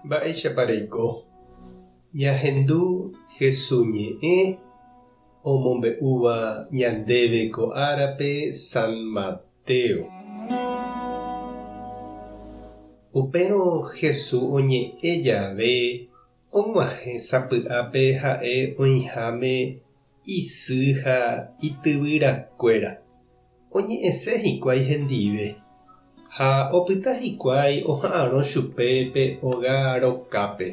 Mba'éichapa reiko? Ñahendu Hesu ñe'ẽ omombe'úva ñandéve ko árape San Mateo. Upérõ Hesu oñe'ẽ jave og̃uahẽ sapy'ápe ha'e oĩháme isy ha ityvyrakuéra. Oñe'ẽse hikuái hendive, ha opyta hikuái oha'arõ chupe pe óga rokápe.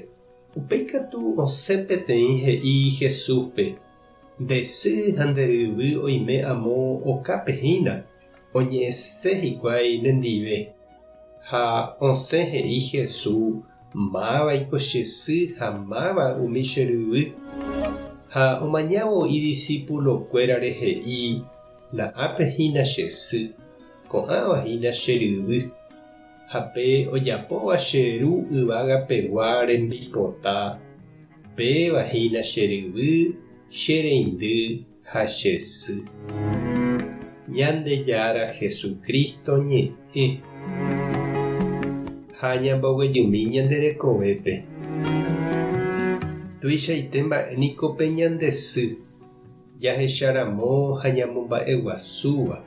Upéi katu osẽ peteĩ he'i Jesúspe, Nde sy ha nde ryvy oime amo okápe hína, oñe'ẽse hikuái nendive. Ha osẽ he'i Jesús, Mávaiko che sy ha máva umi che ryvy? Ha omañávo idisípulokuérare he'i, Na'ápe hína che sy, ko'ãva hína che ryvy, ha pe ojapóva che Ru yvága pegua rembipota, péva hína che ryvy, che reindy ha che sy. Ñandejára Jesucristo ñe'ẽ. Ha ñamboguejymi ñande rekovépe. Tuichaite mba'e niko pe ñande sy. Jahecharamo ha ñamomba'eguasúva.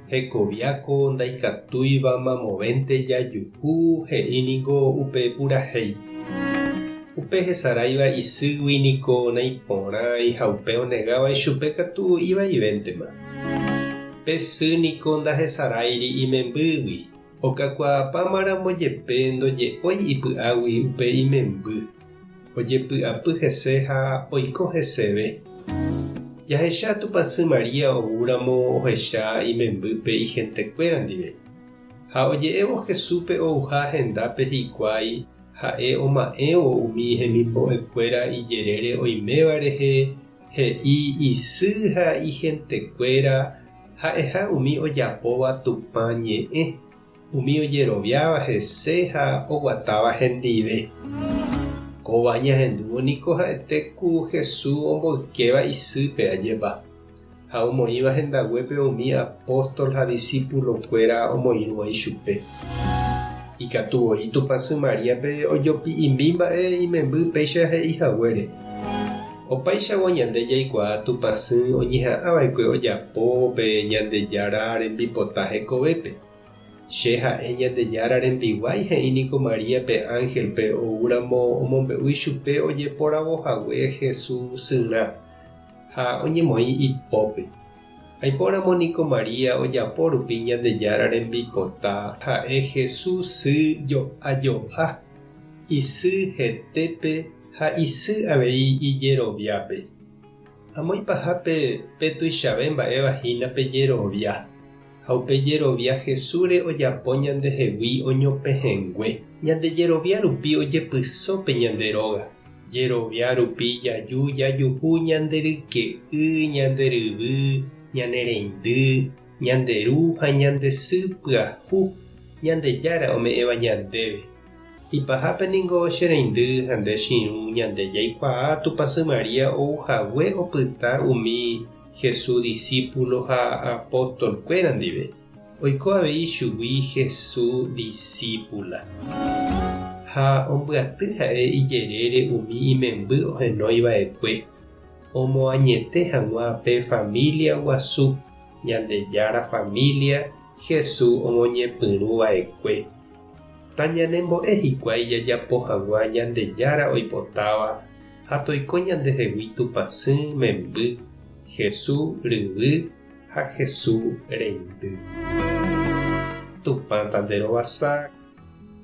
Hekoviáko ndaikatúiva mamovénte jajuhu he'i niko upe purahéi. Upe hesaráiva isýgui niko naiporãi ha upe onegáva ichupe katu ivaivéntema. Pe sy niko ndahesaráiri imembýgui, okakuaapámaramo jepe ndoje'ói ipy'águi upe imemby. Ojepy'apy hese ha oiko heseve. Jahecha Tupãsy María oúramo ohecha imembýpe ihentekuéra ndive. Ha oje'évo Jesúspe ouha hendápe hikuái, ha'e oma'ẽvo umi hemimbo'ekuéra ijerére oiméva rehe, he'i isy ha ihentekuéra ha'eha umi ojapóva Tupã ñe'ẽ. Umi ojeroviáva hese ha oguatáva hendive. Kóva ñahendúvo niko ha'ete ku Jesús omboykéva isýpe ajépa, ha omoĩva hendaguépe umi apóstol ha disípulokuéra omoirũva ichupe. Ikatu voi Tupãsy Maríape ojopi'imbi mba'e imemby péicha he'i haguére. Opáichagua ñande jaikuaa Tupãsy oñeha'ãva'ekue ojapo pe Ñandejára rembipota hekovépe. Che ha'e Ñandejára rembiguái he'i niko María pe ánhelpe oúramo omombe'u ichupe ojeporavo hague Jesús syrã ha oñemoĩ ipópe. Aipóramo niko María ojapo rupi Ñandejára rembipota ha'e Jesús sy jo'a jo'a, isy hetépe ha isy avei ijeroviápe. Amo ipahápe pe tuichave mba'éva hína pe jerovia. Ha upe jerovia Jesúsre ojapo ñandehegui oñopehẽngue. Ñande jerovia rupi ojepyso pe ñande róga. Jerovia rupi jaju jajuhu ñande ryke'y, ñande ryvy, ñane reindy, ñande ru ha ñande sy pyahu Ñandejára ome'ẽva ñandéve. Ipahápe ningo che reindy ha nde che irũ ñande jaikuaa Tupãsy María ou hague opyta umi Jesús disípulo ha apóstol-kuéra ndive, oiko avei chugui Jesús disípula. Ha ombyaty ha'e ijerére umi imemby ohenói va'ekue, omoañete hag̃ua pe família guasu, Ñandejára família Jesús omoñepyrũ va'ekue. Tañanembo'e hikuái jajapo hag̃ua Ñandejára oipotáva ha toiko ñandehegui Tupãsy memby, Hesu ryvy ha Hesu reindy. Tupã tanderovasa,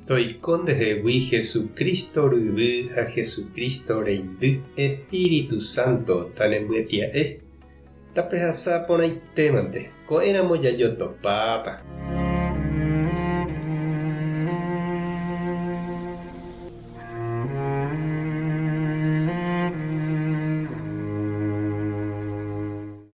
toiko ndehegui Jesucristo ryvy ha Jesucristo reindy. Espíritu Santo tanembyetia'e, tapehasa porãitémante, ko'ẽramo jajotopáta.